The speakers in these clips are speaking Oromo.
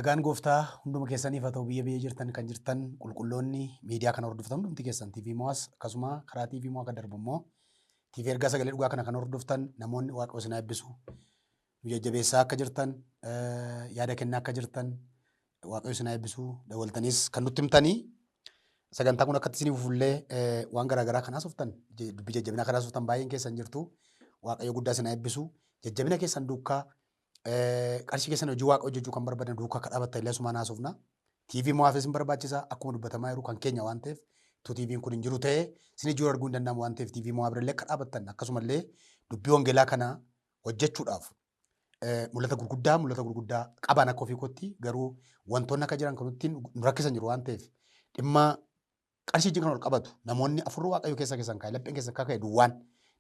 Nagaan gooftaa hunduma keessaniif haa ta'u. Biyya biyya jirtan kan jirtan qulqulloonni miidiyaa kana hordoftan hundumti keessan, TV Mo'as akkasuma karaa TV Mo'aa kan darbu immoo TV Ergaa Sagalee Dhugaa kana kan hordoftan namoonni, Waaqa isin haa eebbisu. Nu jajjabeessaa akka jirtan, yaada kennaa akka jirtan, Waaqayyo isin haa eebbisu. Dabaltaniis kan nutti himtanii sagantaa kun akkatti isiniif fufullee waan garaagaraa kan haasoftan, dubbii jajjabinaa kan haasoftan baay'een keessan jirtu. Waaqayyo guddaa isin haa eebbisu. Jajjabina keessan duukaa, qarshii keessan hojii Waaqa hojjechuu kan barbaadan duukaa akka dhaabattan illee asumaan haasofna. TV Mo'aafis hin barbaachisa, akkuma dubbatamaa jiru kan keenya waan ta'eef, utuu TVn kun hin jiru ta'ee isin ijoo arguu hin danda'amu waan ta'eef, TV Mo'aa birallee akka dhaabattan, akkasumallee dubbii wangeelaa kana hojjechuudhaaf mul'ata gurguddaa qaban akka ofii kootti, garuu wantoonni akka jiran kan nutti nu rakkisan jiru waan ta'eef, dhimma qarshii wajjin kan ol qabatu namoonni afurri Waaqayyo keessa keessan kaa'e, lapheen keessan kaka'e duwwaan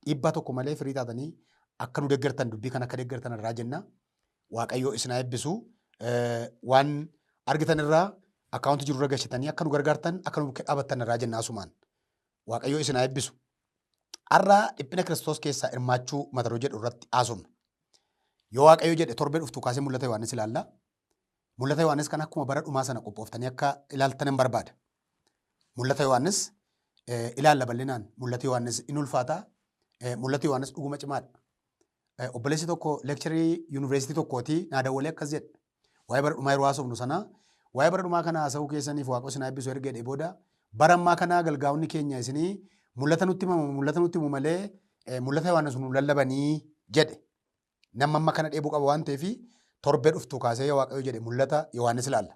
dhiibbaa tokko malee firii taatanii akka nu deeggartan, dubbii kan akka deeggartan irraa jenna. Waaqayyo isin haa eebbisu. Waan argitan irraa akkaawuntii jiru irra gashitanii akka nu gargaartan, akka nu bukkee dhaabattan irraa jenna asumaan. Waaqayyo isin haa eebbisu. Har'a dhiphina Kiristoos keessaa hirmaachuu mata duree jedhu irratti haasofna. Yoo Waaqayyo jedhe torbee dhuftu kaasee Mul'ata Yohaannis ilaalla. Mul'ata Yohaannis kan akkuma bara dhumaa sana qophooftanii akka ilaaltan hin barbaada. Mul'ata Yohaannis ilaalla bal'inaan. Mul'ati Yohaannis in ulfaata. Mul'ati Yohaannis dhuguma cimaadha. Obboleessi tokko lecturer yuunivarsiitii tokkooti naa dawwalee akkas jedhe. Waa'ee bara dhumaa yeroo haasofnu sana, waa'ee bara dhumaa kana haasa'uu keessaniif Waaqa isin haa eebbisu erga jedhee booda, bara ammaa kana galgaa'onni keenya isinii mul'ata nutti himamu, mul'ata nutti himu malee Mul'ata Yohaannis nu lallabanii jedhe. Nama amma kana dheebuu qaba waan ta'eef, torbee dhuftu kaasee yoo Waaqayyo jedhe Mul'ata Yohaannis ilaalla.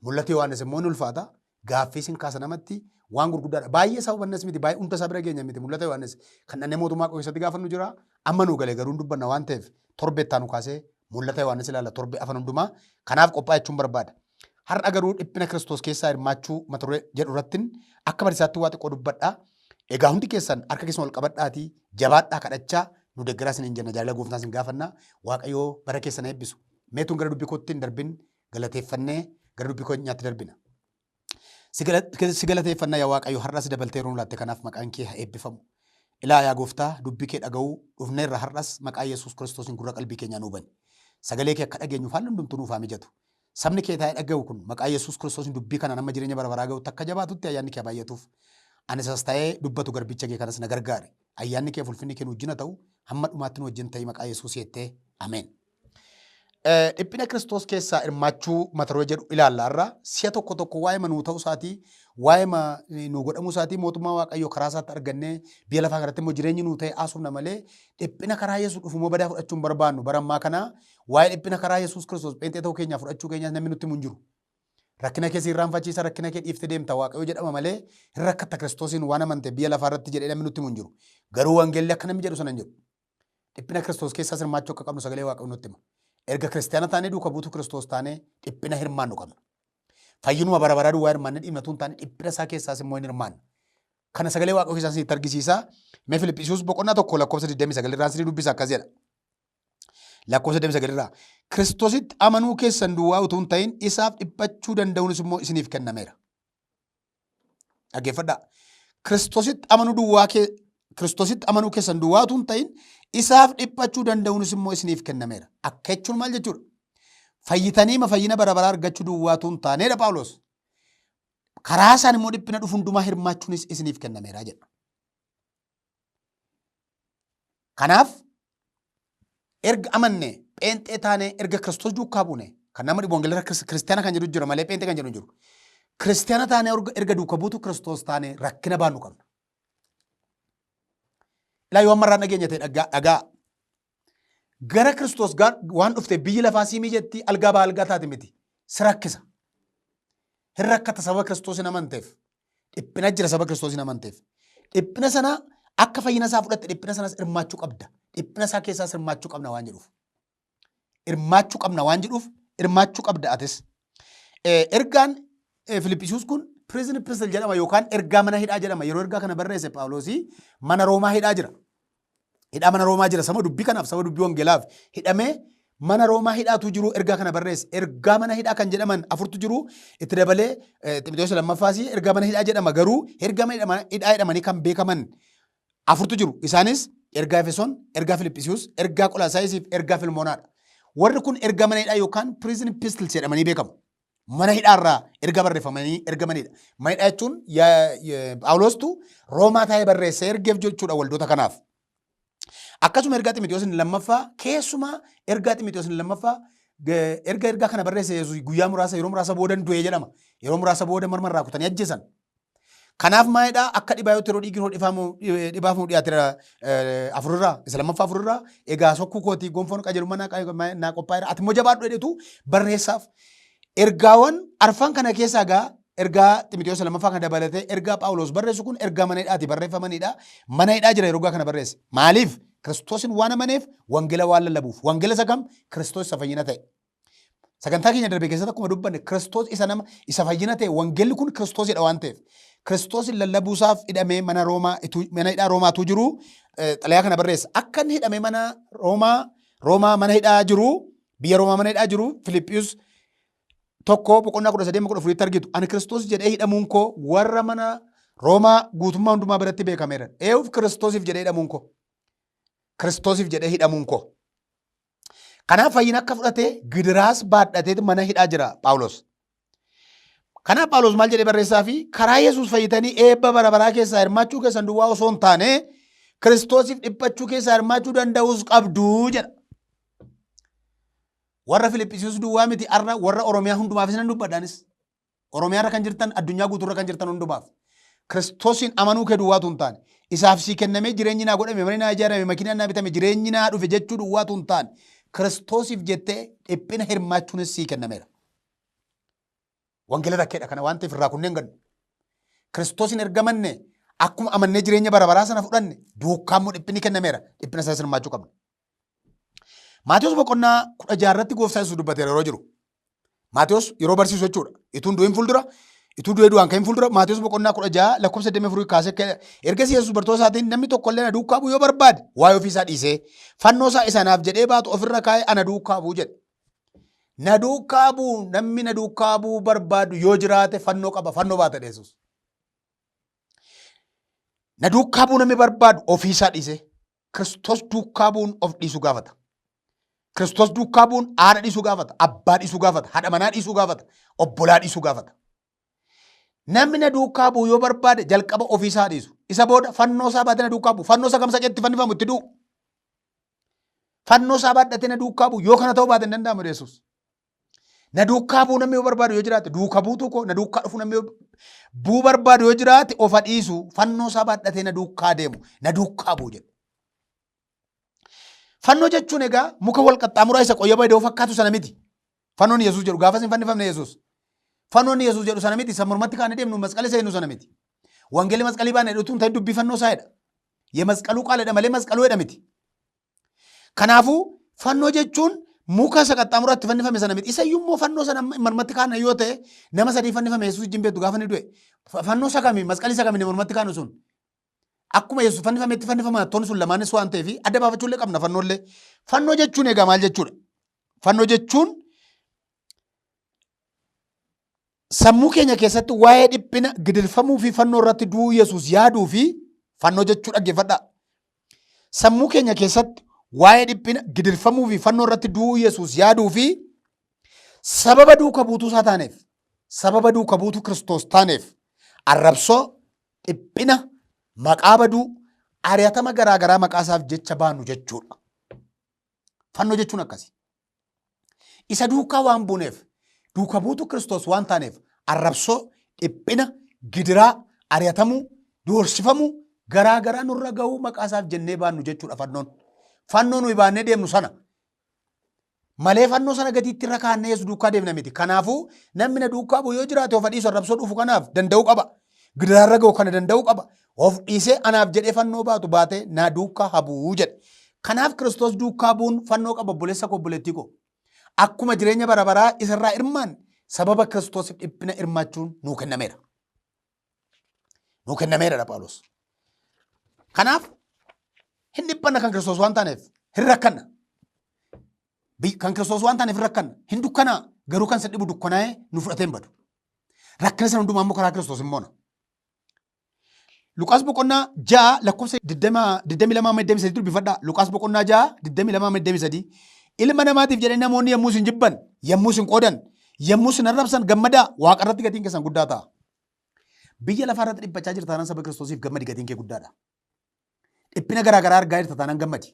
Mul'ati Yohaannis immoo ni ulfaata. Gaaffii isin kaasa namatti waan gurguddaadha. Baay'ee isaa hubannas miti, baay'ee hunda isaa bira geenya miti. Mul'ata Yohaannis kan dhannee mootummaa keessatti gaafannu jira. Amma nu galee garuu hin dubbanna waan ta'eef, torbee itti aanu kaasee Mul'ata Yohaannis ilaalla, torbee afan hundumaa. Kanaaf qophaa'aa jechuun barbaada. Har'a garuu dhiphina Kiristoos keessaa hirmaachuu mata duree jedhu irrattin akka barsiisaatti waa xiqqoo dubbadha. Egaa hundi keessan harka keessan ol qabadhaatii jabaadhaa, kadhachaa nu deeggaraa isiniin jenna, jaalala gooftaa isin gaafanna. Waaqayyoo bara keessan eebbisu. Meetuun gara dubbii kootti hin darbin, galateeffannee gara dubbii keenyaatti darbina. Si galateeffanna yaa Waaqayyo, har'as dabaltee yeroo nu laatte kanaaf maqaan kee haa eebbifamu. Ilaa yaa gooftaa, dubbii kee dhaga'uu dhufneerra, har'as maqaa Yesuus Kiristoosiin gurra qalbii keenyaa nuu bani. Sagalee kee akka dhageenyuuf haalli hundumtuu nuuf haa mijatu. Sabni kee taa'ee dhaga'u kun maqaa Yesuus Kiristoosiin dubbii kanaan amma jireenya bara baraa ga'utti akka jabaatutti ayyaanni kee haa baay'atuuf. Anis as taa'ee dubbatu garbicha kee kanas na gargaari. Ayyaanni kee fi ulfinni kee nu wajjin haa ta'u, hamma dhumaatti nu wajjin ta'i maqaa Yesuus jettee. Ameen. Dhiphina Kiristoos keessaa hirmaachuu mata duree jedhu ilaalla har'a. Si'a tokko tokko waa'ee nuu ta'uu isaatii, waa'ee nuu godhamuu isaatii, mootummaa Waaqayyoo karaa isaatti argannee biyya lafaa kanatti immoo jireenyi nuu ta'e haasofna malee, dhiphina karaa Yesuus dhufu immoo badaa fudhachuu hin barbaannu. Bara ammaa kana waa'ee dhiphina karaa Yesuus Kiristoos pheenxee ta'uu keenyaa fudhachuu keenyaas namni nutti himu hin jiru. Rakkina kee si irraanfachiisa, rakkina kee dhiiftee deemta Waaqayyo jedhama malee, hin rakkatta Kiristoosiin waan amante biyya lafaa irratti jedhee namni nutti himu hin jiru. Garuu wangeelli akka namni jedhu sana hin jedhu. Dhiphina Kiristoos keessaas hirmaachuu akka qabnu sagalee Waaqayyoo nutti hima. Erga kiristaana taanee, duuka buutuu Kiristoos taanee, dhiphina hirmaannu qabna. Fayyinuma bara baraa duwwaa hirmaannee dhiifna tun taane, dhiphina isaa keessaas immoo hin hirmaanna. Kana sagalee Waaqayyoo keessaa isinitti argisiisa. Mee Filiphisiiyuus boqonnaa 1 lakkoofsa 29 irraa isinii dubbisa, akkas jedha. Lakkoofsa 29 irraa, Kiristoositti amanuu keessan duwwaa utuu hin ta'in isaaf dhiphachuu danda'uunis immoo isiniif kennameera. Dhaggeeffadhaa. Kiristoositti amanuu duwwaa kee Kiristoositti amanuu keessan duwwaa utuu hin ta'in isaaf dhiphachuu danda'uunis immoo isiniif kennameera. Akka jechuun maal jechuudha? Fayyitanii ma fayyina bara baraa argachuu duwwaa utuu hin taaneedha Phaawulos. Karaa isaan immoo dhiphina dhufu hundumaa hirmaachuunis isiniif kennameera jedha. Kanaaf erga amanne, pheenxee taanee, erga Kiristoos duukaa buune, kan nama dhibu wangeela kiristaana kan jedhu jira malee pheenxee kan jedhu hin jiru. Kiristaana taanee, erga duuka buutu Kiristoos taanee, rakkina baannu qabna. Ilaa, yoo ammarraa dhageenya ta'e dhagaa dhagaa. Gara Kiristoos waan dhufte biyyi lafaa siimii jetti, algaa baa algaa taate miti. Si rakkisa. Hin rakkata sababa Kiristoos hin amanteef. Dhiphina jira saba Kiristoos hin amanteef. Dhiphina sana akka fayyina isaa fudhatte dhiphina sanas hirmaachuu qabda. Dhiphina isaa keessaas hirmaachuu qabna waan jedhuuf. Hirmaachuu qabna waan jedhuuf hirmaachuu qabda atis. Ergaan Filiphisius kun prison epistle jedhama yookaan ergaa mana hidhaa jedhama. Yeroo ergaa kana barreesse Phaawulosii mana Roomaa hidhaa jira. Hidhaa mana Roomaa jira. Saba dubbii kanaaf, saba dubbii wangeelaaf hidhamee mana Roomaa hidhaatu jiru ergaa kana barreesse. Ergaa mana hidhaa kan jedhaman afurtu jiru. Itti dabalee Ximiteewos lammaffaas ergaa mana hidhaa jedhama, garuu ergaa mana hidhaa jedhamanii kan beekaman afurtu jiru. Isaanis ergaa Efesoon, ergaa Filiphisius, ergaa Qolaasaayisii fi ergaa Filmoonaadha. Warri kun ergaa mana hidhaa yookaan prison epistles jedhamanii beekamu. Mana hidhaarraa erga barreeffamanii ergamanidha. Mana hidhaa jechuun Phaawulostu Roomaa taa'ee barreessee ergeef jechuudha waldoota kanaaf. Akkasuma ergaa Ximitiyoos inni lammaffaa keessumaa ergaa Ximitiyoos inni lammaffaa erga ergaa kana barreesse Yesuus guyyaa muraasa yeroo muraasa booda du'e jedhama. Yeroo muraasa booda morma irraa kutanii ajjeesan. Kanaaf maalidhaa akka dhibaayootti yeroo dhiigni dhibaafamu dhiyaateera afurirraa isa lammaffaa afurirraa egaa sokkuu kootii gonfoon qajeelummaa naa qophaa'eera ati immoo jabaadhu jedhetu barreessaaf. Ergaawwan arfan kana keessaa egaa ergaa Ximitiyoos lammaffaa kana dabalatee ergaa Phaawulos barreessu kun ergaa mana hidhaati barreeffamanidha. Mana hidhaa jira yeroo kana barreesse. Maaliif? Kiristoosin waan amaneef wangeela waan lallabuuf. Wangeela isa kam? Kiristoos isa fayyina ta'e. Sagantaa keenya darbe keessatti akkuma dubbanne Kiristoos isa nama isa fayyina ta'e wangeelli kun Kiristoosidha waan ta'eef Kiristoosin lallabuusaaf hidhamee mana Roomaa mana hidhaa Roomaatuu jiru xalayaa kana barreessa. Akka inni hidhamee mana Roomaa mana hidhaa jiru biyya Roomaa mana hidhaa jiru Filiphiyus 1 boqonnaa 13 14tti argitu. Ani Kiristoos jedhee hidhamuun koo warra mana Roomaa guutummaa hundumaa biratti beekameera. Eewuf Kiristoosiif jedhee hidhamuun koo. Kiristoosiif jedhee hidhamuun koo. Kanaaf fayyina akka fudhate gidiraas baadhatee mana hidhaa jira Phaawulos. Kanaaf Phaawulos maal jedhee barreessaa fi karaa Yesuus fayyitanii eebba bara baraa keessaa hirmaachuu keessan duwwaa osoo hin taane Kiristoosiif dhiphachuu keessaa hirmaachuu danda'uus qabdu jedha. Warra Filiphisius duwwaa miti har'a warra Oromiyaa hundumaafis nan dubbadhaanis. Oromiyaarra kan jirtan addunyaa guutuurra kan jirtan hundumaaf. Kiristoosiin amanuu kee duwwaatu hin taane. Isaaf sii kennamee jireenyi naa godhame, manni naa ijaarame, makiinaan naa bitame, jireenyi naa dhufe jechuu duwwaatu hin taane. Kiristoosiif jettee dhiphina hirmaachuunis sii kennameera. Wangeela rakkeedha kana waan ta'eef irraa kunneen gannu. Kiristoosiin erga amanne akkuma amannee jireenya bara baraa sana fudhanne duukaa immoo dhiphinni kennameera. Dhiphina sanas hirmaachuu qabna. Maatewos boqonnaa 16 irratti gooftaa Yesuus dubbateera yeroo jiru. Maatewos yeroo barsiisu jechuudha. Ituu hin du'in fuuldura, ituu du'ee du'aan ka'in fuuldura Maatewos boqonnaa 16 lakkoofsa 24 kaasee akka ergasii Yesuus bartoota isaatiin namni tokko illee na duukaa bu'uu yoo barbaade waa'ee ofii isaa dhiisee fannoo isaa isa anaaf jedhee baatu ofirra kaa'ee ana duukaa bu'u jedhe. Na duukaa bu'u namni na duukaa bu'uu barbaadu yoo jiraate fannoo qaba fannoo baata jedhe Yesuus. Na duukaa bu'uu namni barbaadu ofii isaa dhiisee Kiristoos duukaa bu'uun of dhiisuu gaafata. Kiristoos duukaa bu'uun haadha dhiisuu gaafata, abbaa dhiisuu gaafata, haadha manaa dhiisuu gaafata, obbolaa dhiisuu gaafata. Namni na duukaa bu'u yoo barbaade jalqaba ofii isaa dhiisu. Isa booda fannoo isaa baatee na duukaa bu'u. Fannoo isaa kam saqee itti fannifamu itti du'u. Fannoo isaa baadhatee na duukaa bu'u yoo kana ta'uu baate hin danda'amu Yesuus. Na duukaa bu'uu namni yoo barbaadu yoo jiraate duuka buutuu koo na duukaa dhufuu namni yoo bu'uu barbaadu yoo jiraate ofa dhiisu fannoo isaa baadhatee na duukaa deemu na duukaa bu'u jedhe. Fannoo jechuun egaa muka wal qaxxaamuraa isa qoyyaba ida'uu fakkaatu sana miti. Fannoon Yesuus jedhu gaafas hin fannifamne Yesuus. Fannoon Yesuus jedhu sana miti isa mormatti kaanee deemnu masqala isa jennu sana miti. Wangeelli masqalii baane jedhutu hin ta'in dubbii fannoo isaa jedha. Yemasqaluu qaal jedha malee masqaluu jedha miti. Kanaafuu fannoo jechuun muka isa qaxxaamuratti fannifame sana miti. Isa iyyuu immoo fannoo sana mormatti kaa'an yoo ta'e nama sadii fannifame Yesuus wajjin beektu gaafa inni du'e. Fannoo isa kami masqalii isa kami mormatti kaa'an sun. Akkuma Yesuus fannifametti fannifama toon sun lamaanis waan ta'eef adda baafachuu illee qabna fannoo illee. Fannoo jechuun egaa maal jechuudha? Fannoo jechuun sammuu keenya keessatti waa'ee dhiphina gidirfamuu fi fannoo irratti du'uu Yesuus yaaduu fi fannoo jechuu dhaggeeffadhaa. Sammuu keenya keessatti waa'ee dhiphina gidirfamuu fi fannoo irratti du'uu Yesuus yaaduu fi sababa duuka buutuu isaa taaneef sababa duuka buutuu Kiristoos taaneef arrabsoo dhiphina maqaa baduu ari'atama garaa garaa maqaa isaaf jecha baanu jechuudha. Fannoo jechuun akkasi. Isa duukaa waan buuneef, duuka buutuu Kiristoos waan taaneef arrabsoo, dhiphina, gidiraa, ari'atamuu, doorsifamuu garaa garaa nurra gahuu maqaa isaaf jennee baannu jechuudha fannoon. Fannoo nuyi baannee deemnu sana malee fannoo sana gatiitti irra kaannee Yesuus duukaa deemna miti. Kanaafuu namni na duukaa bu'u yoo jiraate of dhiisu arrabsoo dhufu kanaaf danda'uu qaba. Gidiraarra ga'u kana danda'uu qaba. Of dhiisee anaaf jedhee fannoo baatu baatee na duukaa haa bu'u jedhe. Kanaaf Kiristoos duukaa bu'uun fannoo qaba obboleessa koo obboleettii koo. Akkuma jireenya bara baraa isarraa hirmaan sababa Kiristoosiif dhiphina hirmaachuun nuu kennameera. Nuu kennameera dha Phaawulos. Kanaaf hin dhiphanna kan Kiristoos waan taaneef hin rakkanna. Kan Kiristoos waan taaneef hin rakkanna. Hin dukkanaa garuu kan isa dhibu dukkanaa'ee nu fudhatee hin badu. Rakkina sana hundumaa immoo karaa Kiristoos hin moona. Luqaas boqonnaa 6 lakkoofsa 22 amma 23 dubbifadhaa. Luqaas boqonnaa 6 22 amma 23. Ilma namaatiif jedhanii namoonni yommuu isin jibban, yommuu isin qoodan, Yommuu isin arrabsan gammadaa, waaqa irratti gatiin keessan guddaa ta'a. Biyya lafaa irratti dhiphachaa jirta taanaan saba Kiristoosiif gammadi gatiin kee guddaadha. Dhiphina garaa garaa argaa jirta taanaan gammadi.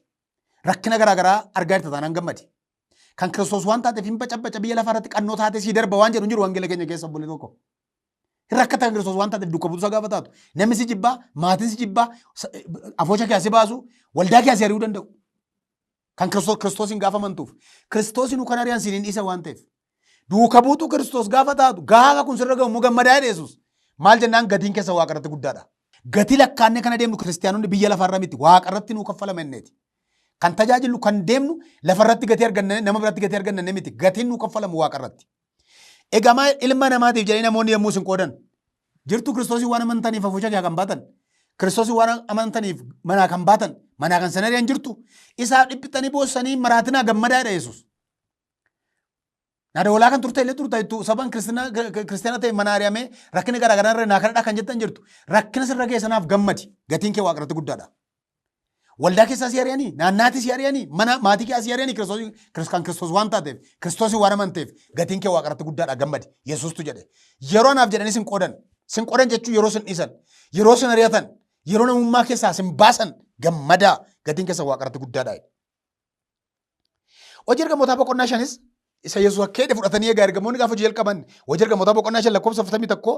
Rakkina garaa garaa argaa jirta taanaan gammadi. Kan Kiristoos waan taateef hin bacabbaca biyya lafaa irratti qannoo taatee sii darba waan jedhu hin jiru wangeela keenya keessa obbolee tokko. Hin rakkata kan Kiristoos waan taateef duuka buutuusaa gaafa taatu. Namni si jibbaa, maatiin si jibbaa, afoosha kee si baasu, waldaa kee si ari'uu danda'u. Kan Kiristoos Kiristoosiin gaafa amantuuf. Kiristoosiin kan ari'an siin hin dhiisan waan ta'eef. Duuka buutuu Kiristoos gaafa taatu gaafa kun sirra ga'u immoo gammadaa jedhe Yesuus. Maal jennaan gatiin keessa waaqa irratti guddaadha. Gatii lakkaannee kana deemnu kiristiyaanonni biyya lafaarra miti waaqa irratti nuu kaffalama inneeti. Kan tajaajillu kan deemnu lafarratti gatii arganne nama biratti gatii arganne miti gatiin nuu kaffalamu waaqa irratti. Egaa maal ilma namaatiif jedhanii namoonni yommuu isin qoodan jirtu Kiristoosii waan amantaniif hafuucha kee kan baatan Kiristoosii waan amantaniif manaa kan baatan manaa kan sanariyan jirtu isaaf dhiphixanii boossanii maraatinaa gammadaa jedha Yesuus. Nada walaa kan turte illee turta jettu saban kiristiyaana ta'e mana ari'amee rakkina garaa garaa irra naa kadhadhaa kan jettan jirtu rakkina sirra ga'e sanaaf gammadi gatiin kee waaqa irratti guddaadha. Waldaa keessaa si ari'anii naannaatii si ari'anii mana maatii kee si ari'anii Kiristoos kan Kiristoos waan taateef Kiristoos waan amanteef gatiin kee waaqa irratti guddaadha gammadi Yesuustu jedhe. Yeroo anaaf jedhanii sin qoodan sin qoodan jechuun yeroo sin dhiisan yeroo sin ari'atan yeroo namummaa keessaa sin baasan gammadaa gatiin keessa waaqa irratti guddaadha. Hojii ergamootaa boqonnaa shanis isa Yesuus akka jedhe fudhatanii egaa ergamoonni gaafa hojii jalqaban hojii ergamootaa boqonnaa 5 lakkoofsa 41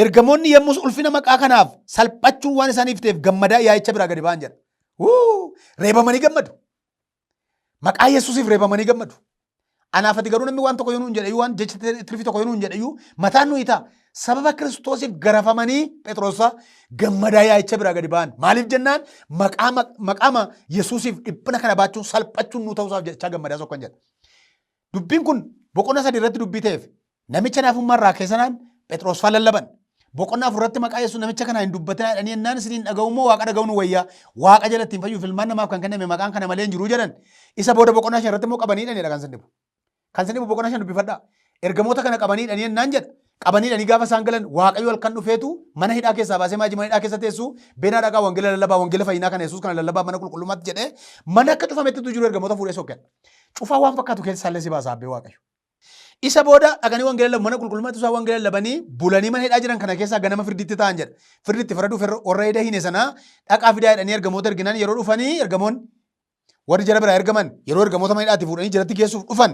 ergamoonni yommus ulfina maqaa kanaaf salphachuun waan isaaniif ta'eef gammadaa yaa'icha biraa gadi ba'an jedha. Wuu! Reebamanii gammadu. Maqaa Yesuusiif reebamanii gammadu. Anaaf ati garuu namni waan tokko yoo nuun jedhe iyyuu waan jecha tirfii tokko yoo nuun jedhe iyyuu mataan nuyi ta'a. Sababa Kiristoosiif garafamanii Phexrosa gammadaa yaa'icha biraa gadi ba'an. Maaliif jennaan maqaa maqaama Yesuusiif dhiphina kana baachuun salphachuun nuu ta'uusaaf jechaa gammadaa sokkan jedha. Dubbiin kun boqonnaa 3 irratti dubbii ta'eef namicha naafummaa irraa keessanaan Phexros faa lallaban. Boqonnaa 4 irratti maqaa Yesuus namicha kanaa hin dubbatinaa jedhanii jennaan isiniin dhaga'u immoo Waaqa dhaga'u nu wayyaa. Waaqa jala ittiin fayyuuf ilmaan namaaf kan kenname maqaan kana malee hin jiru jedhan. Isa booda boqonnaa 5 irratti immoo qabanii hidhanidha kan sin dhibu. Kan sin dhibu boqonnaa 5 dubbifadhaa. Ergamoota kana qabanii hidhanii jennaan jedha. Qabanii hidhanii gaafa isaan galan Waaqayyo halkan dhufeetu mana hidhaa keessaa baasee maajii mana hidhaa keessa teessu beenaa dhaqaa wangeela lallabaa wangeela fayyinaa kana Yesuus kana lallabaa mana qulqullummaatti jedhee mana akka cufametti jiru ergamoota fuudhee sokkee. Cufaa waan fakkaatu keessaallee si baasa abbee Waaqayyo. Isa booda dhaqanii wangeela lallabu mana qulqullummaatti isaa wangeela lallabanii bulanii mana hidhaa jiran kana keessaa ganama firdiitti ta'an jedha. Firdiitti faraduuf warra hidha hine sanaa dhaqaa fidaa jedhanii ergamoota erginaan yeroo dhufanii ergamoonni warri jara biraa ergaman yeroo ergamoota mana hidhaatti fuudhanii jaratti geessuuf dhufan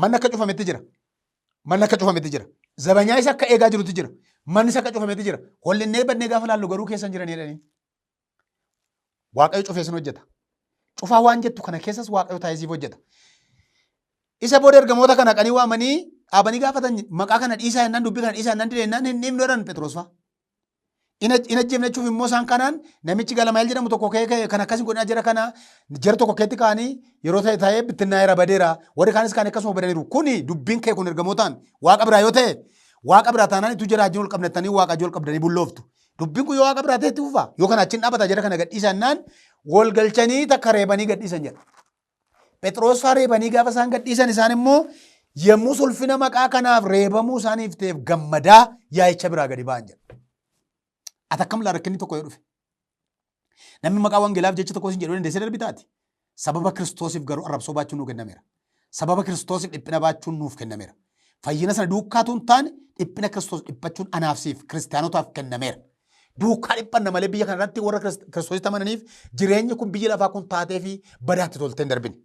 manni akka cufametti jira. Manni akka cufametti jira. Zabanyaa isa akka eegaa jirutti jira. Manni isa akka cufametti jira. Hollinnee badnee gaafa laallu garuu keessa hin jiran jedhanii. Waaqayyo cufee sin hojjeta. Cufaa waan jettu kana keessas Waaqayyo taa'ee siif hojjeta. Isa booda ergamoota kana qanii waamanii dhaabanii gaafatan maqaa kana dhiisaa jennaan dubbii kana dhiisaa jennaan dide jennaan hin dhiifnu jedhan Phexros fa'a. In ajjeefne jechuuf immoo isaan kanaan namichi Galamaayil jedhamu tokko ka'ee ka'e kan akkas hin godhinaa jara kana jara tokko keetti ka'anii yeroo ta'e ta'ee bittinnaa'eera badeera warri kaanis kaan akkasuma badaniiru kuni dubbiin kee kun ergamootaan waaqa biraa yoo ta'e waaqa biraa taanaan ituu jara wajjin ol qabnattanii waaqa wajjin ol qabdanii bullooftu. Dubbiin kun yoo waaqa biraa ta'e itti fufa. Yoo kana achiin dhaabata jara kana gadhiisan naan wal galchanii takka reebanii gadhiisan jedha. Phexros faa reebanii gaafa isaan gadhiisan isaan immoo yommuu sulfina maqaa kanaaf reebamuu isaaniif ta'eef gammadaa yaa'icha biraa gadi ba'an jedha. Ati akkam laa rakkinni tokko yoo dhufe. Namni maqaa wangeelaaf jecha tokko isin jedhuu dandeessee darbi taati. Sababa Kiristoosiif garuu arrabsoo baachuun nuu kennameera. Sababa Kiristoosiif dhiphina baachuun nuuf kennameera. Fayyina sana duukkaatu hin taane dhiphina Kiristoos dhiphachuun anaaf siif kiristaanotaaf kennameera. Duukaa dhiphanna malee biyya kana irratti warra Kiristoositti amananiif jireenyi kun biyyi lafaa kun taatee fi badaatti toltee hin darbine.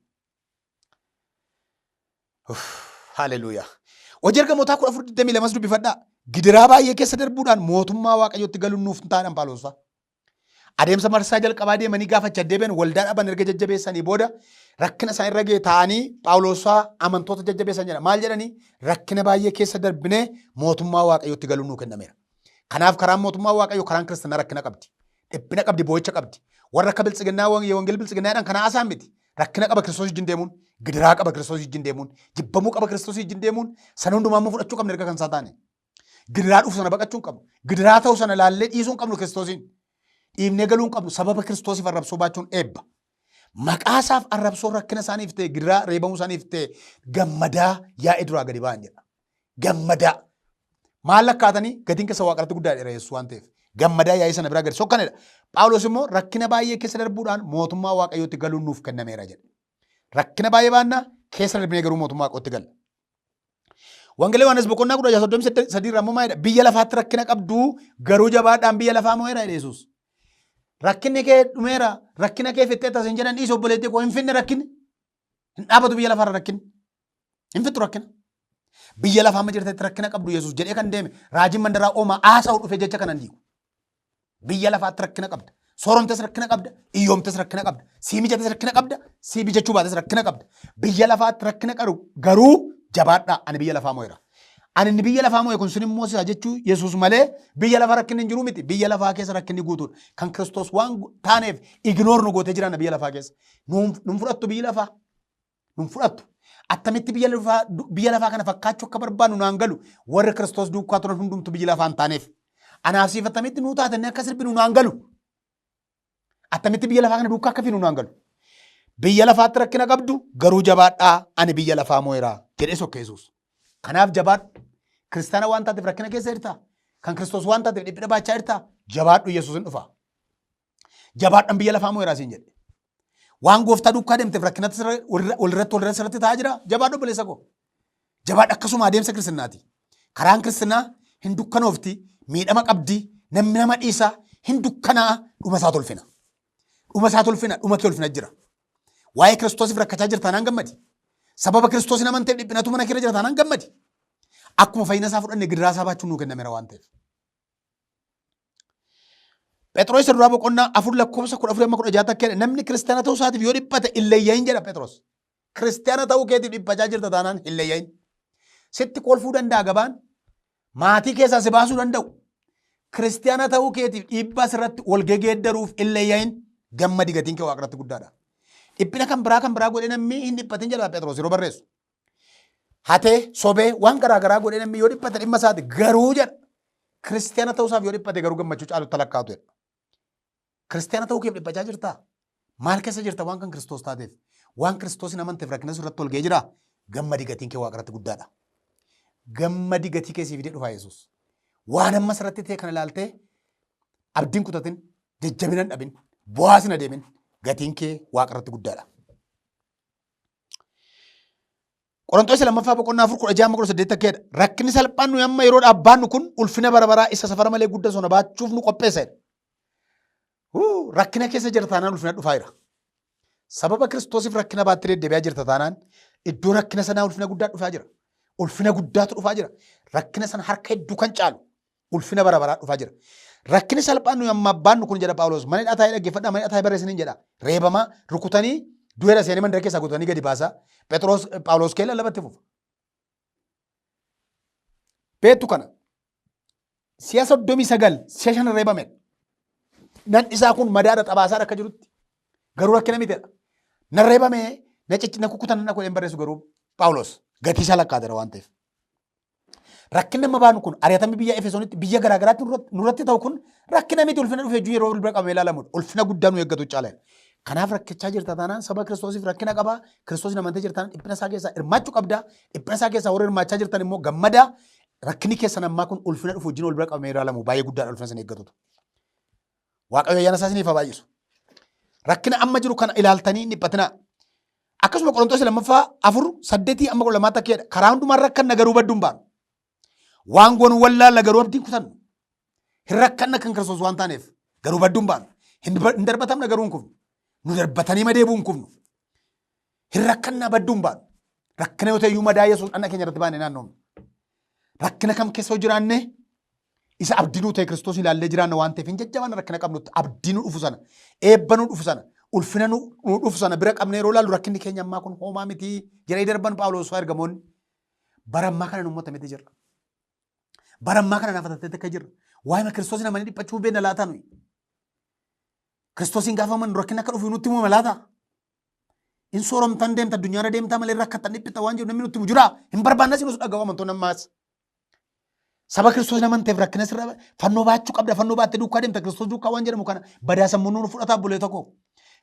Haleluuyaa. Hojii ergamootaa 14:22 dubbifadhaa. Gidiraa baay'ee keessa darbuudhaan mootummaa Waaqayyootti galuun nuuf hin taadhan Phaawulos fa'a. Adeemsa marsaa jalqabaa deemanii gaafa achi deebi'an waldaa dhaban erga jajjabeessanii booda rakkina isaan irra ga'e taa'anii Phaawulos fa'a amantoota jajjabeessan jedha. Maal jedhanii rakkina baay'ee keessa darbinee mootummaa Waaqayyootti galuun nuu kennameera. Kanaaf karaan mootummaa Waaqayyoo karaan kiristaanaa rakkina qabdi. Dhiphina qabdi, boo'icha qabdi. Warra akka biltsiginnaa wangeela biltsiginnaadhaan kana haasa'an miti. Rakkina qaba Kiristoos wajjin deemuun, gidiraa qaba Kiristoos wajjin deemuun, jibbamuu qaba Kiristoos wajjin deemuun, sana hundumaa immoo fudhachuu qabna erga kan isaa taane. Gidiraa dhufu sana baqachuu hin qabnu. Gidiraa ta'u sana laallee dhiisuu hin qabnu Kiristoosiin. Dhiibnee galuu hin qabnu. Sababa Kiristoosiif arrabsoo baachuun eebba. Maqaa isaaf arrabsoo rakkina isaaniif ta'e, gidiraa reebamuu isaaniif ta'e gammadaa yaa'ii duraa gadi ba'an jedha. Gammadaa. Maal lakkaatanii gatiin keessa waaqarratti guddaa dheera Yesuus waan ta'eef. Gammadaa yaa'ii sana biraa gadi sokkanedha. Phaawulos immoo rakkina baay'ee keessa darbuudhaan mootummaa Waaqayyootti galuun nuuf kennameera jedhe. Rakkina baay'ee baannaa keessa darbinee garuu mootummaa Waaqayyootti galla. Wangeela Yohaannis boqonnaa 16 33 irraa immoo maalidha? Biyya lafaatti rakkina qabdu, garuu jabaadhaan, biyya lafaa mo'eera jedhe Yesuus. Rakkinni kee dhumeera, rakkina kee fixxee tasin jedhan dhiisi, obboleettii koo, hin finne rakkinni. Hin dhaabatu biyya lafaarra rakkinni. Hin fixxu rakkina. Biyya lafaa amma jirtetti rakkina qabdu Yesuus jedhee kan deeme raajiin mandaraa oomaa haasa'u dhufe jecha kanan diigu. Biyya lafaatti rakkina qabda. Sooromtes rakkina qabda, hiyyoomtes rakkina qabda, sii mijates rakkina qabda, sii mijachuu baates rakkina qabda. Biyya lafaatti rakkina qaru, garuu jabaadhaa, ani biyya lafaa mo'eera. Ani inni biyya lafaa mo'e kun sun immoo sisa jechuu Yesuus malee biyya lafaa rakkinni hin jiru miti. Biyya lafaa keessa rakkinni guutuudha. Kan Kiristoos waan taaneef ignore nu gootee jiraanna biyya lafaa keessa. Nun fudhattu biyyi lafaa. Nun fudhattu. Attamitti biyya lafaa kana fakkaachuu akka barbaannu naan galu, warri Kiristoos duukaa turan hundumtu biyya lafaa hin taaneef. Anaaf siif attamitti nuu taatanii akka sirbinu naan galu. Attamitti biyya lafaa kana duukaa akka finu naan galu. Biyya lafaatti rakkina qabdu, garuu jabaadhaa, ani biyya lafaa mo'eera jedhee sokke Yesuus. Kanaaf jabaadhu. Kiristaana waan taateef rakkina keessa jirtaa? Kan Kiristoos waan taateef dhiphina baachaa jirtaa? Jabaadhu, Yesuus hin dhufa. Jabaadhaan, biyya lafaa mo'eera siin jedhe. Waan gooftaa duukaa deemteef rakkinatti walirratti walirratti sirratti ta'aa jira. Jabaadhu, obboleessa koo. Jabaadhu, akkasuma adeemsa kiristinaati. Karaan kiristinaa hin dukkanoofti, miidhama qabdi, namni nama dhiisa, hin dukkanaa, dhuma isaa tolfina. Dhuma isaa tolfina, dhuma kee ulfina jira. Waa'ee Kiristoosiif rakkachaa jirta taanaan gammadi. Sababa Kiristoos hin amanteef dhiphinatu mana keerra jira taanaan gammadi. Akkuma fayyina isaa fudhanne gidiraa isaa baachuun nuu kennameera waan ta'eef. Phexros isa duraa boqonnaa 4 lakkoofsa 14 amma 16 akka jedhe, namni kiristaana ta'uu isaatiif yoo dhiphate illeeyyahin jedha Phexros. Kiristaana ta'uu keetiif dhiphachaa jirta taanaan illeeyyahin. Sitti kolfuu danda'a gabaan. Maatii keessaa si baasuu danda'u. Kiristaana ta'uu keetiif dhiibbaa sirratti wal gegeeddaruuf illeeyyahin, gammadi, gatiin kee waaqarratti guddaadha. Dhiphina kan biraa godhee namni hin dhiphatin jedha Phexros yeroo barreessu. Hatee, sobee, waan garaa garaa godhee namni yoo dhiphate dhimma isaati, garuu jedha. Kiristaana ta'uusaaf yoo dhiphate garuu gammachuu caalutti lakkaa'atu jedha. Kiristaana ta'uu keef dhiphachaa jirtaa? Maal keessa jirta waan kan Kiristoos taateef? Waan Kiristoos hin amanteef rakkina sirratti ol ga'ee jiraa? Gammadi, gatiin kee waaqarratti guddaadha. Gammadi, gatii kee sii fidee dhufaa Yesuus. Waan amma sirratti ta'e kana ilaaltee abdiin kutatin, jajjabina hin dhabin, bu'aas hin adeemin, gatiin kee waaqarratti guddaadha. Qorontoos lammaffaa boqonnaa 4 16 amma 18 akka jedha. Rakkinni salphaan nuyi amma yeroo dhaabbaannu kun ulfina bara baraa isa safara malee guddaa sana baachuuf nu qopheessa jedha. Rakkina keessa jirta taanaan ulfina dhufaa jira. Sababa Kiristoosiif rakkina baattee deddeebi'aa jirta taanaan iddoo rakkina sanaa ulfina guddaa dhufaa jira. Ulfina guddaatu dhufaa jira. Rakkina sana harka hedduu kan caalu ulfina bara baraa dhufaa jira. Rakkinni salphaan nuyi amma baannu kun jedha Phaawulos, mana hidhaa taa'ee dhaggeeffadhaa, mana hidhaa taa'ee barreessiniin jedha. Reebamaa, rukutanii, du'eera seenee mandara keessaa gutanii gadi baasaa. Phexros Phaawulos kee lallabatti fufa. Beektu kana si'a 39 si'a 5 reebame. Nan isaa kun madaadha, xabaasaadha akka jirutti. Garuu rakkina mitidha. Na reebame, na cicci, na kukkutan, na godheen barreessu garuu Phaawulos gatii isaa lakkaatera waan ta'eef. Rakkinni amma baanu kun, ari'atamni biyya Efesoonitti, biyya garaa garaatti nurratti ta'u kun rakkina miti, ulfina dhufe jechuun yeroo bira qabamee ilaalamudha. Ulfina guddaa nu eeggatu caala. Kanaaf rakkachaa jirta taanaan saba Kiristoosiif rakkina qaba. Kiristoos amantee jirtan dhiphina isaa keessaa hirmaachuu qabda. Dhiphina isaa keessaa warri hirmaachaa jirtan immoo gammadaa. Rakkinni keessan ammaa kun ulfina dhufu wajjin wal bira qabamee ilaalamu baay'ee guddaadha ulfina sana eeggatutu. Waaqayyo ayyaana isaa isiniif haa baay'isu. Rakkina amma jiru kana ilaaltanii hin dhiphatinaa. Akkasuma Qorontoos lammaffaa 4 8 amma 12tti akka jedha. Karaa hundumaan rakkanna, garuu badduu hin baanu. Waan goonu wallaalla, garuu abdiin kutannu. Hin rakkanna kan Kiristoos waan taaneef, garuu badduu hin baanu. Hin darbatamna, garuu hin kufnu. Nu darbatanii madeebuu hin kufnu. Hin rakkannaa, badduu hin baanu. Rakkina yoo ta'e iyyuu madaa Yesuus dhana keenya irratti baane naannoomna. Rakkina kam keessa yoo jiraanne isa abdii nuu ta'e Kiristoos ilaallee jiraanna waan ta'eef hin jajjabaanna. Rakkina qabnutti abdii nu dhufu sana, eebba nu dhufu sana, ulfina nu dhufu sana bira qabnee yeroo ilaallu rakkinni keenya ammaa kun hoomaa miti jedhee darban Phaawulos fa'aa ergamoonni. Bara ammaa kana nu motamete jirra. Bara ammaa kana naafatattee akka jirra. Waa'ima Kiristoos namanii dhiphachuu beekna laataa nuyi? Kiristoosiin gaafa amannu rakkinni akka dhufu nutti himama laata? In sooromtan deemta, addunyaarra deemtaa malee rakkattan dhiphita waan jiru namni nutti himu jira. Hin barbaannas nus dhaga'u amantoonni ammaas. Saba Kiristoos amanteef rakkina sirra fannoo baachuu qabda, fannoo baattee duukaa deemta Kiristoos duukaa waan jedhamu kana badaa sammuu nuun fudhataa bulee tokko.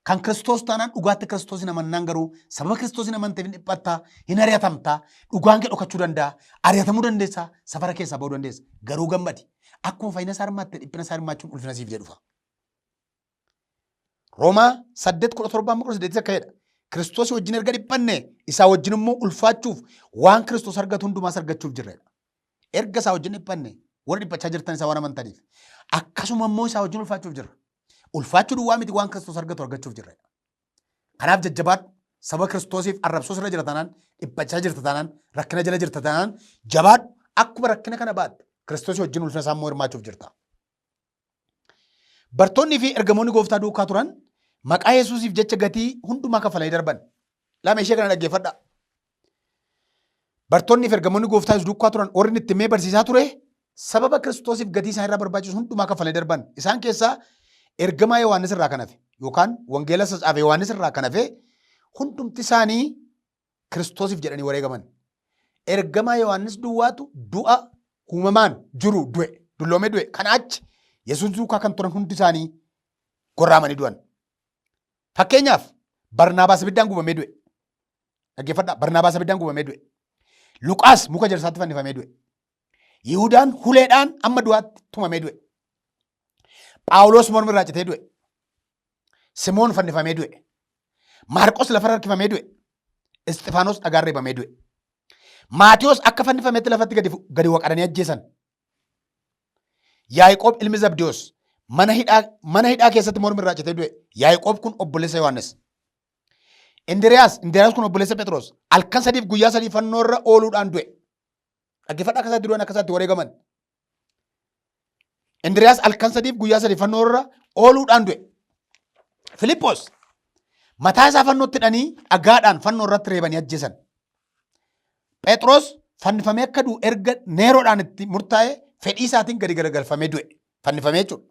Kan Kiristoos taanaan, dhugaatti Kiristoos hin amannaan garuu sababa Kiristoos hin amanteef hin dhiphattaa, hin ari'atamtaa, dhugaan kee dhokachuu danda'a, ari'atamuu dandeessa, safara keessaa ba'uu dandeessa. Garuu gammadi. Akkuma fayyina isaa hirmaatte dhiphina isaa hirmaachuun ulfina siif jedhufa. Roomaa 8 17 amma 18 akka jedha. Kiristoos wajjin erga dhiphanne isaa wajjin immoo ulfaachuuf waan Kiristoos argatu hundumaas argachuuf jirredha. Erga isaa wajjin dhiphanne warri dhiphachaa jirtan isaa waan amantaniif akkasuma immoo isaa wajjin ulfaachuuf jirra. Ulfaachuu duwwaa miti waan Kiristoos argatu argachuuf jirredha. Kanaaf jajjabaadhu. Saba Kiristoosiif arrabsoo sirra jira taanaan, dhiphachaa jirta taanaan, rakkina jala jirta taanaan jabaadhu. Akkuma rakkina kana baatte Kiristoosii wajjin ulfina isaa immoo hirmaachuuf jirta. Bartoonni fi ergamoonni gooftaa duukaa turan maqaa Yesuusiif jecha gatii hundumaa kaffalanii darban. Lama ishee kana dhaggeeffadhaa. Bartoonni fi ergamoonni gooftaa Yesuus duukaa turan warri inni itti himee barsiisaa ture sababa Kiristoosiif gatii isaan irraa barbaachisu hundumaa kaffalanii darban. Isaan keessaa ergamaa Yohaannis irraa kan hafe yookaan wangeela isa caafe Yohaannis irraa kan hafe hundumti isaanii Kiristoosiif jedhanii wareegaman. Ergamaa Yohaannis duwwaatu du'a uumamaan jiru du'e, dulloomee du'e. Kana achi Yesuus duukaa kan turan hundi isaanii gorraamanii du'an. Fakkeenyaaf Barnaabaas ibiddaan gubamee du'e. Dhaggeeffadhaa Barnaabaas ibiddaan gubamee du'e. Luqaas muka ejersaatti fannifamee du'e. Yihudaan huleedhaan amma du'aatti tumamee du'e. Phaawulos mormi irraa citee du'e. Simoon fannifamee du'e. Maarqos lafarra harkifamee du'e. Isxifaanos dhagaan reebamee du'e. Maatiyos akka fannifametti lafatti gadi waqaranii ajjeesan. Yaaqoob ilmi Zabdiyoos mana hidhaa keessatti mormi irraa citee du'e. Yaaqoob kun obboleessa Yohaannis. Indiriyaas kun obboleessa Phexros halkan sadiif guyyaa sadii fannoo irra ooluudhaan du'e. Dhaggeeffadhaa akka isaatti du'an akka isaatti wareegaman. Indiriyaas halkan sadiif guyyaa sadii fannoo irra ooluudhaan du'e. Filiphos mataa isaa fannootti hidhanii dhagaadhaan fannoo irratti reebanii ajjeesan. Phexros fannifamee akka du'u erga Neeroodhaan itti murtaa'e fedhii isaatiin gadi garagalfamee du'e. Fannifamee jechuudha.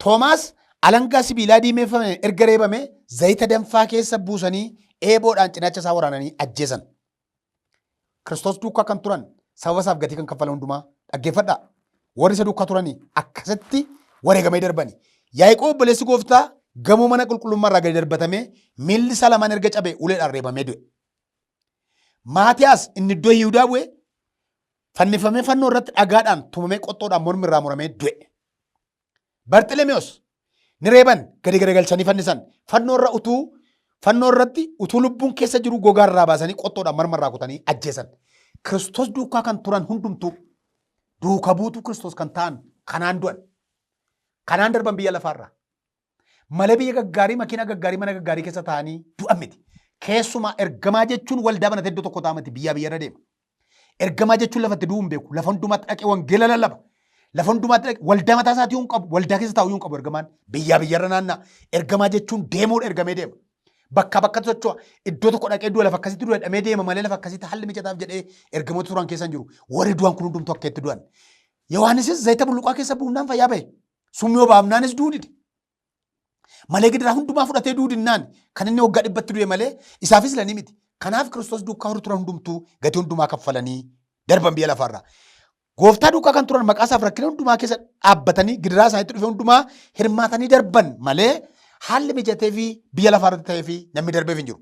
Toomaas alangaa sibiilaa diimeeffame erga reebame zayita danfaa keessa buusanii eeboodhaan cinaacha isaa waraananii ajjeesan. Kiristoos duukaa kan turan sababa isaaf gatii kan kaffalan hundumaa dhaggeeffadhaa. Warri isa duukaa turanii akkasitti wareegamee darbani. Yaaqoob obboleessi gooftaa gamoo mana qulqullummaa irraa gadi darbatamee miilli isaa lamaan erga cabee uleedhaan reebamee du'e. Maatiyaas inni iddoo Yihudaa bu'e fannifamee fannoo irratti dhagaadhaan tumamee qoxxoodhaan mormi irraa muramee du'e. Barxilemeos ni reeban gadi garagalchanii fannisan. Fannoo irra utuu fannoo irratti utuu lubbuun keessa jiru gogaa irraa baasanii qoxxoodhaan morma irraa kutanii ajjeesan. Kiristoos duukaa kan turan hundumtuu duuka buutuu Kiristoos kan ta'an kanaan du'an. Kanaan darban biyya lafaarraa. Malee biyya gaggaarii makiinaa gaggaarii mana gaggaarii keessa taa'anii du'an miti. Keessumaa ergamaa jechuun waldaa banatee iddoo tokko ta'a miti biyyaa biyyarra deema. Ergamaa jechuun lafatti du'uu hin beeku. Lafa hundumaatti dhaqee wangeela lallaba. Lafa hundumaatti dhaqee waldaa mataa isaatii hin qabu. Waldaa keessa taa'uu hin qabu ergamaan. Biyyaa biyyarra naanna'a. Ergamaa jechuun deemuudha ergamee deema. Bakkaa bakkatti socho'a. Iddoo tokko dhaqee du'a lafa akkasitti du'a jedhamee deema malee lafa akkasitti haalli mijataaf jedhee ergamoota turan keessa hin jiru. Warri du'an kun hundumtuu akka itti du'an. Yohaannisis zayita bulluqaa keessa buufnaan fayyaa ba'e. Summii obaafnaanis du'uu dide. Malee gidiraa hundumaa fudhatee du'uu dinnaan kan inni waggaa dhibbatti du'e malee isaafis lanii miti. Kanaaf Kiristoos duukaa warri turan hundumtuu gatii hundumaa kaffalanii darban biyya lafaarraa. Gooftaa duukaa kan turan maqaa isaaf rakkina hundumaa keessa dhaabbatanii gidiraa isaaniitti dhufe hundumaa hirmaatanii darban malee haalli mijatee fi biyya lafaarratti ta'ee fi namni darbeef hin jiru.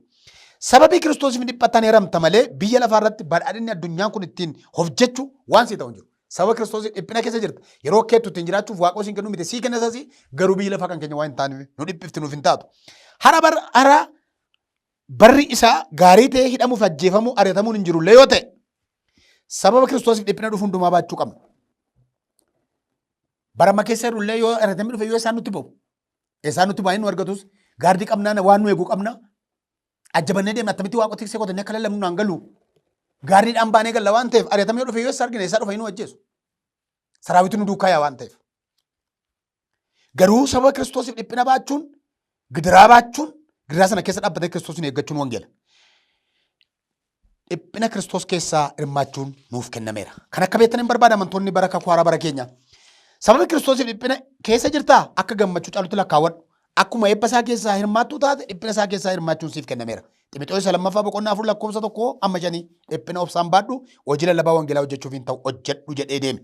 Sababii Kiristoosiif dhiphattan heeramta malee biyya lafaarratti badhaadhinni addunyaan kun ittiin hojjechu waan sii ta'u hin jiru. Sababa Kiristoosiif dhiphina keessa jirta. Yeroo keettu ittiin jiraachuuf Waaqoo siin kennu miti sii kenna isas garuu biyyi lafaa kan keenya waan hin taaneef nu dhiphifti nuuf hin taatu. Hara bar hara barri isaa gaarii ta'ee hidhamuuf ajjeefamuu ari'atamuun hin jirullee yoo ta'e sababa Kiristoosiif dhiphina dhufu hundumaa baachuu qabna. Bara amma keessa jirullee yoo ari'atamni dhufe yoo isaan nutti ba'u isaan nutti baay'een nu argatus gaardii qabnaa waan nu eegu qabna Ajjabannee deemna attamitti waaqa tiksee qotannee akka lallabnu naan galu. Gaariidhaan baanee galla waan ta'eef ari'atamee yoo dhufe yoo isa argine isaa dhufe nu ajjeesu. Saraawitu nu duukaa yaa waan ta'eef. Garuu sababa Kiristoosiif dhiphina baachuun gidiraa baachuun gidiraa sana keessa dhaabbatee Kiristoosin eeggachuun wangeela. Dhiphina Kiristoos keessaa hirmaachuun nuuf kennameera. Kan akka beektan hin barbaada amantoonni bara kakuu haaraa bara keenya. Sababi Kiristoosiif dhiphina keessa jirtaa akka gammachuu caalutti lakkaawwadhu. Akkuma eebba isaa keessaa hirmaattuu taate dhiphina isaa keessaa hirmaachuun siif kennameera. Ximixoos isa lammaffaa boqonnaa 4 lakkoofsa 1 amma 5 dhiphina obsaan baadhu hojii lallabaa wangeelaa hojjechuuf hin ta'u hojjedhu jedhee deeme.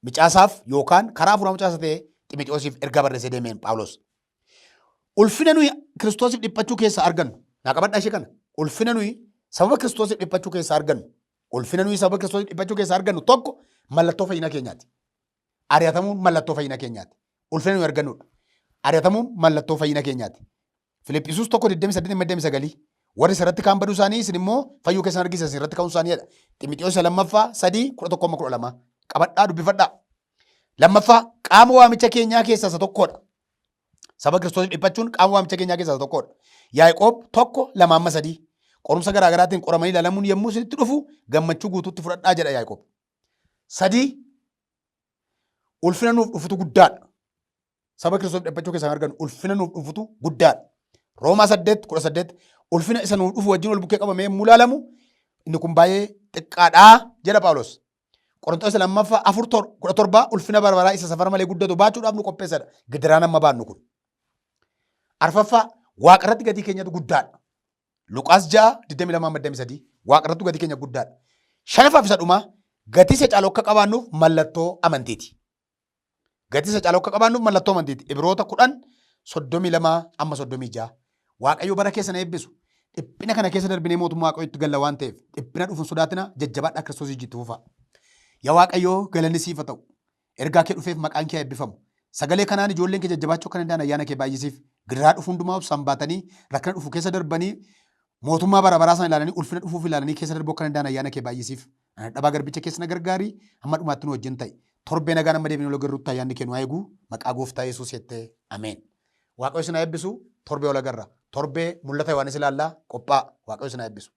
Micaasaaf yookaan karaa hafuuraa mucaasa ta'e Ximixoosiif ergaa barreessee deemeen Phaawulos. Ulfina nuyi Kiristoosiif dhiphachuu keessaa argannu. Naa qabadhaa ishee kana. Ulfina nuyi sababa Kiristoosiif dhiphachuu keessaa argannu. Ulfina nuyi sababa Kiristoosiif dhiphachuu keessaa argannu tokko mallattoo fayyina keenyaati. Ari'atamuun mallattoo fayyina keenyaati. Ulfina nuyi argannudha. Ari'atamuun mallattoo fayyina keenyaati. Filiphisuus 1:28-29. Warri isarratti kaan baduu isaanii isin immoo fayyuu keessan argisiisa isin irratti ka'uun isaanii jedha. Ximotewos lammaffaa 3:11-12. Qabadhaa dubbifadhaa. Lammaffaa qaama waamicha keenyaa keessaa isa tokkodha. Saba Kiristoosiif dhiphachuun qaama waamicha keenyaa keessaa isa tokkodha. Yaaqoob 1:2-3. Qorumsa garaa garaatiin qoramanii ilaalamuun yommuu isinitti dhufu gammachuu guutuutti fudhadhaa jedha Yaaqoob. Sadii ulfina nuuf dhufutu guddaadha. Saba Kiristoosiif dhiphachuu keessaa kan argannu ulfina nuuf dhufutu guddaadha. Roomaa 8:18 ulfina isa nuuf dhufu wajjin wal bukkee qabamee yommuu ilaalamu inni kun baay'ee xiqqaadha jedha Phaawulos. Qorontoos lammaffaa 4:17 ulfina bara baraa isa safara malee guddatu baachuudhaaf nu qopheessadha. Gidiraan amma baannu kun. Arfaffaa waaqarratti gatii keenyatu guddaadha. Luqaas 6:22-23 waaqarratti gatii keenya guddaadha. Shanaffaaf isa dhumaa gatii isa caalu akka qabaannuuf mallattoo amantiiti. Gatii isa caalu akka qabaannuuf mallattoo amantiiti. Ibroota 10:32-36. Waaqayyo bara keessan eebbisu. Dhiphina kana keessa darbinee mootummaa Waaqayyootti galla waan ta'eef dhiphina dhufu hin sodaatina jajjabaadhaa Kiristoos itti fufaa. Yaa Waaqayyo galanni siif haa ta'u. Ergaa kee dhufeef maqaan kee haa eebbifamu. Sagalee kanaan ijoolleen kee jajjabaachuu akka danda'an ayyaana kee baay'isiif. Gidiraa dhufu hundumaa obsaan baatanii rakkina dhufu keessa darbanii mootummaa bara baraa sana ilaalanii ulfina dhufuuf ilaalanii keessa darbuu akka danda'an ayyaana kee baay'isiif. Ana dhabaa garbicha keessa na gargaari hamma dhumaatti nu wajjin ta'i. Torbee nagaan amma deebinee wal agarrutti ayyaanni kee nu haa eegu. Maqaa gooftaa Yesuus jettee ameen. Waaqayyo isin haa eebbisu. Torbee wal agarra. Torbee mul'ata Yohaannis ilaallaa qophaa'a. Waaqayyo isin haa eebbisu.